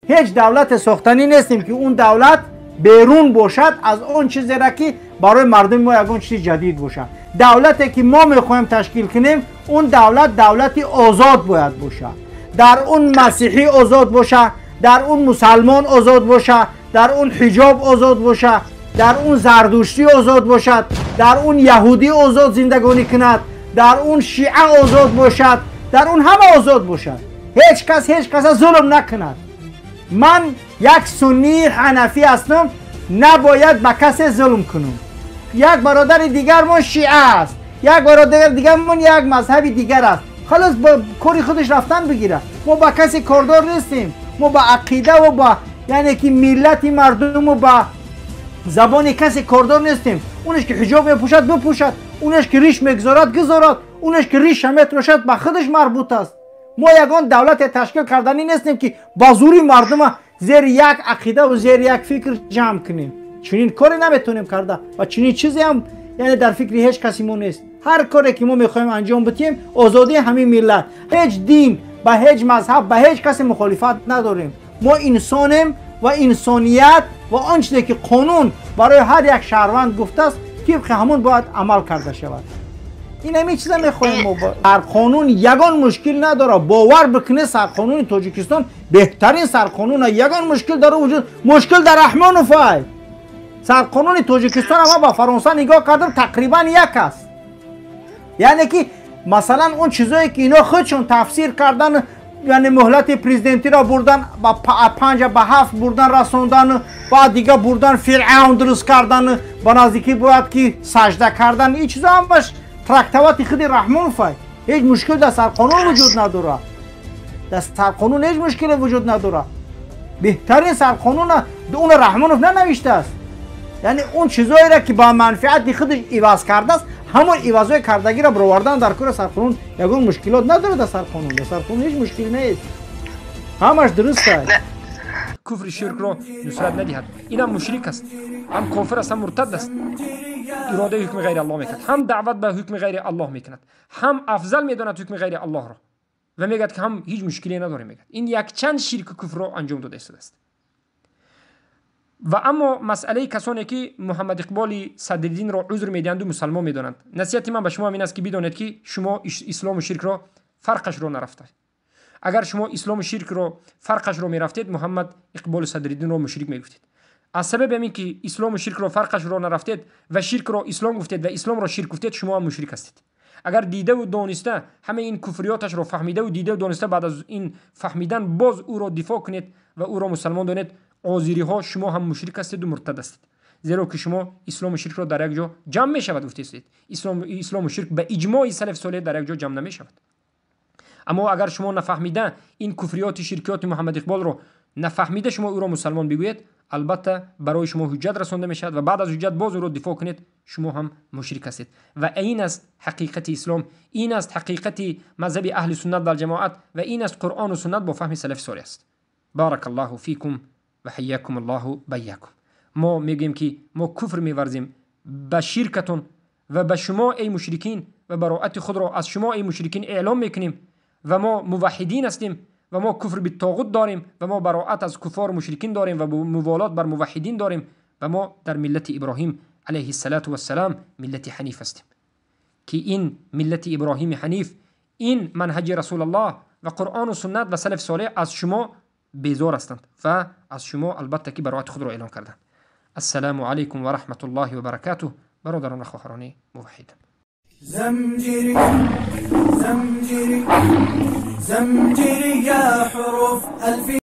Ҳеҷ давлате сохтанӣ нестем, ки он давлат берун бошад аз он чизеро, ки барои мардуми мо ягон чизи ҷадид бошад. Давлате ки мо мехоҳем ташкил кунем, он давлат давлати озод бояд бошад. Дар он масеҳӣ озод бошад, дар он мусалмон озод бошад, дар он ҳиҷоб озод бошад, дар он зардуштӣ озод бошад, дар он яҳудӣ озод зиндагонӣ кунад, дар он шиа озод бошад, дар он ҳама озод бошад. Ҳеҷ кас ҳеҷ каса зулм накунад. Ман як суннии ҳанафӣ ҳастам, набояд ба касе зулм кунам. Як бародари дигармон шиа аст, як бародари дигармон як мазҳаби дигар аст, халос ба кори худаш рафтан бигирад. Мо ба касе кордор нестем. Мо ба ақидаву ба, яъне ки, миллати мардуму ба забони касе кордор нестем. Онеш ки ҳиҷоб мепӯшад, бипӯшад, онеш ки риш мегузорад, гузорад, онеш ки риша метрошад, ба худаш марбут аст. Мо ягон давлате ташкил карданӣ нестем, ки ба зӯри мардума зери як ақидаву зери як фикр ҷамъ кунем. Чунин коре наметавонем карда ва чунин чизе ҳам, яъне, дар фикри ҳеҷ каси мо нест. Ҳар коре ки мо мехоҳем анҷом бидиҳем, озодии ҳамин миллат. Ҳеҷ дин, ба ҳеҷ мазҳаб, ба ҳеҷ касе мухолифат надорем. Мо инсонем ва инсоният ва он чизе ки қонун барои ҳар як шаҳрванд гуфтааст, тибқи ҳамон бояд амал карда шавад. Ин ҳамин чиза мехоҳем мо. Сарқонун ягон мушкил надорад, бовар бикунед. Сарқонуни Тоҷикистон беҳтарин сарқонун, ягон мушкил дар вуҷуд, мушкил дар Раҳмонов ай. Сарқонуни Тоҷикистон ама ба Фаронса нигоҳ кардам, тақрибан як аст. Яъне ки, масалан, он чизое ки ино худшон тафсир кардан, яъне муҳлати президентиро бурдан ба панҷа, ба ҳафт бурдан расондан, баъд дига бурдан, фиръавн дуруст кардан, ба наздикӣ бояд ки сажда кардан, ин чизо ҳамаш трактовать и худи Раҳмонов ай. Ҳеҷ мушкил дар сарқонун вуҷуд надорад, дар сарқонун ҳеҷ мушкиле вуҷуд надорад. Беҳтарин сарқонуна уна Раҳмонов нанавиштааст. Яъне он чизоеро ки ба манфиати худаш иваз кардааст, ҳамон ивазҳои кардагиро баровардан дар кори сарқонун. Ягон мушкилот надорад дар сарқонун, дар сарқонун ҳеҷ мушкиле нест, ҳамаш дуруст аст. Куфри ширкро нусрат надиҳад. Инам мушрик аст, ҳам кофир аст, ҳам муртад аст. Иродаи ҳукми ғайри Аллоҳ мекунад, ҳам даъват ба ҳукми ғайри Аллоҳ мекунад, ҳам афзал медонад ҳукми ғайри Аллоҳро ва мегӯяд, ки ҳам ҳеҷ мушкиле надорем. Мегӯяд, ин якчанд ширку куфрро анҷом дода истодааст. Ва аммо масъалаи касоне ки Муҳаммад Иқболи Садриддинро узр медиҳанду мусалмон медонанд, насиҳати ман ба шумо ин аст, ки бидонед, ки шумо ислому ширкро фарқашро нарафта. Агар шумо ислому ширкро фарқашро мерафтед, Муҳаммад Иқболи Садриддинро мушрик мегуфтед. Аз сабаби ҳамин ки ислому ширкро фарқашро нарафтед ва ширкро ислом гуфтед ва исломро ширк гуфтед, шумо ҳам мушрик ҳастед. Агар дидаву дониста ҳамаи ин куфриёташро фаҳмидаву дидаву дониста, баъд аз ин фаҳмидан боз ӯро дифоъ кунед ва ӯро мусалмон донед, озириҳо, шумо ҳам мушрик ҳастеду муртад ҳастед, зеро ки шумо ислому ширкро дар як ҷо ҷамъ мешавад гуфтестед. Ислому ширк ба иҷмои салаф солеҳ дар як ҷо ҷамъ намешавад. Аммо агар шумо нафаҳмида ин куфриёти ширкиёти Муҳаммад Иқболро нафаҳмида шумо ӯро мусалмон бигӯед, албатта барои шумо ҳуҷҷат расонда мешавад ва баъд аз ҳуҷҷат боз ӯро дифоъ кунед, шумо ҳам мушрик ҳастед. Ва ин аст ҳақиқати ислом, ин аст ҳақиқати мазҳаби аҳли суннат валҷамоат ва ин аст Қуръону суннат бо фаҳми салафи солеҳ аст. Барак Аллоҳу фикум ва ҳайякум Аллоҳу байякум. Мо мегӯем, ки мо куфр меварзем ба ширкатон ва ба шумо, эй мушрикин, ва бароати худро аз шумо, эй мушрикин, эълом мекунем. Ва мо муваҳҳидин ҳастем ва мо куфр битоғут дорем ва мо бароат аз куффору мушрикин дорем ва муволот бар муваҳҳидин дорем ва мо дар миллати Иброҳим алайҳи ссалату вассалам, миллати ҳаниф ҳастем, ки ин миллати Иброҳими ҳаниф, ин манҳаҷи Расулаллоҳ ва Қуръону суннат ва салафи солеҳ аз шумо безор ҳастанд ва аз шумо албатта ки бароати худро эълон карданд. Ассалому алайкум ва раҳматуллоҳи ва баракатуҳ, бародарон ва хоҳарони муваҳҳид. زمجري زمجري زمجري يا حروف ألف.